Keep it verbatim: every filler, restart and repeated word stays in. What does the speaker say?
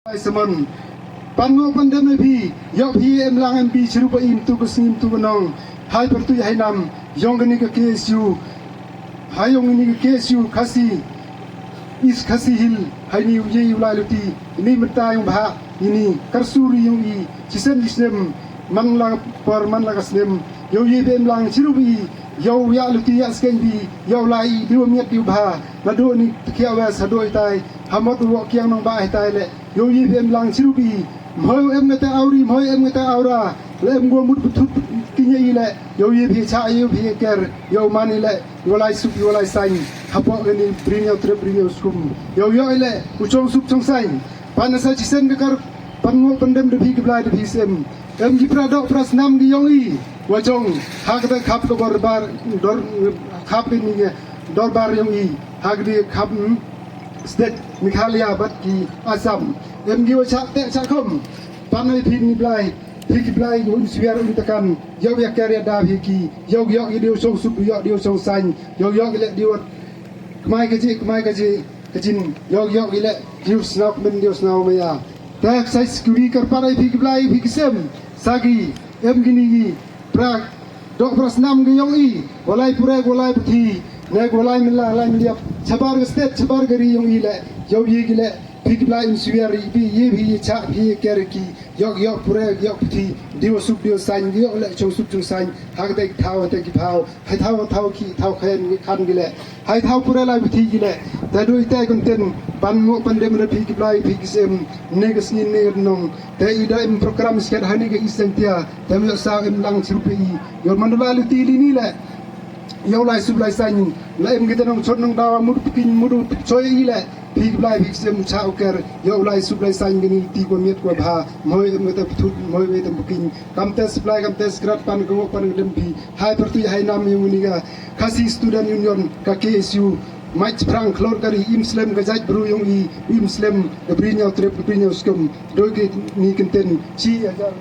Ai samon. Pan ngo pan dem phi, ïoh phi em lang em bi chirup im tu ka sngim tu ka nong. Hai pertu hai nam, ïong kani ka K S U. Hai ïong kani ka K S U Khasi. East Khasi Hill, hai ni u ye u lai luti, ni mynta ïong bha, ini, kar suri ïong i, chisen isnem, man la por man la ka snem, ïong ye bem lang chirup i, ïong ya luti ya skeng bi, ïong lai i, diwa miat diwa bha, na do ni tkia wes, ha do itai, ha mot u wok kiang nong ba itai le, ïong ye bem lang chirup i, mhoi em ngata auri, mhoi em ngata aura, le em gua mut butut kinya i le, ïong ye bi cha ïong bi ker, ïong man i le, walai suk, walai sain, ha pok ni bring ïong trip, bring ïong skum, ïong ïong i le, u chong suk chong sain, pan sa chisen ka kar, pan ngo pan dem de bi ki blai de bi sem, em ki pra dok pra snam ki ïong i, wa chong, ha kata khap ka bor bar, dor, khap ni dorbar ïong i, ha kata khap, hmm, state Meghalaya bad ki Assam, em ki wa chak te chak khom, pan ai phi ni blai, phi ki blai un swiar un takan, ïong ïa ker ïa da phi ki, ïong ïong i diu chong suk, ïong diu chong sain, ïong ïong i le diu kmai ka ji, kmai ka ji, ka jin, ïong ïong i le diu snaw kmen diu snaw maya. Te sai skwi kar pan ai phi ki blai phi ki sem, sagi, em kini ki, pra dok pra snam ki ïong i, walai purek, walai puthi, nek walai mila, walai miliap, chabar ka state, chabar ka ri ïong i le, ïong i ki le, phi ki blai im swiar i bi, ye bi, ye cha, bi, ye ker ki, ïong ïong purek, ïong puthi, diwa suk, diwa sain, ïong le, chong suk, chong sain, ha kata ki thaw, ha kata ki thaw, hai thaw, thaw ki, thaw khen, khan ki le, hai thaw purek lai puthi ki le, te do itai konten, pan ngo pan dem na phi ki blai, phi ki sem, ne ka sngin, ne ka nong, te i da im program sket ha ni ka iseng tia, te mi sa im lang chirup i, ïong man la luti li ni le, ïong lai sub lai sain, la em kita nong chot nong dawa mut pikin mut choi i le, phi ki blai phi sem cha u ker, ïong lai sub lai sain kini ti ko miet ko bha, moi em kita putut, moi em kita pikin, kam tes blai, kam tes grat pan ko pan dem phi, hai pertu hai nam ïong ni ka, Khasi Student Union, ka K S U, mach prang khlor kari im slem ka jait bru ïong i, im slem, ka bri ïong trip, ka bri ïong skum, doi ki ni kenten, chi ajar.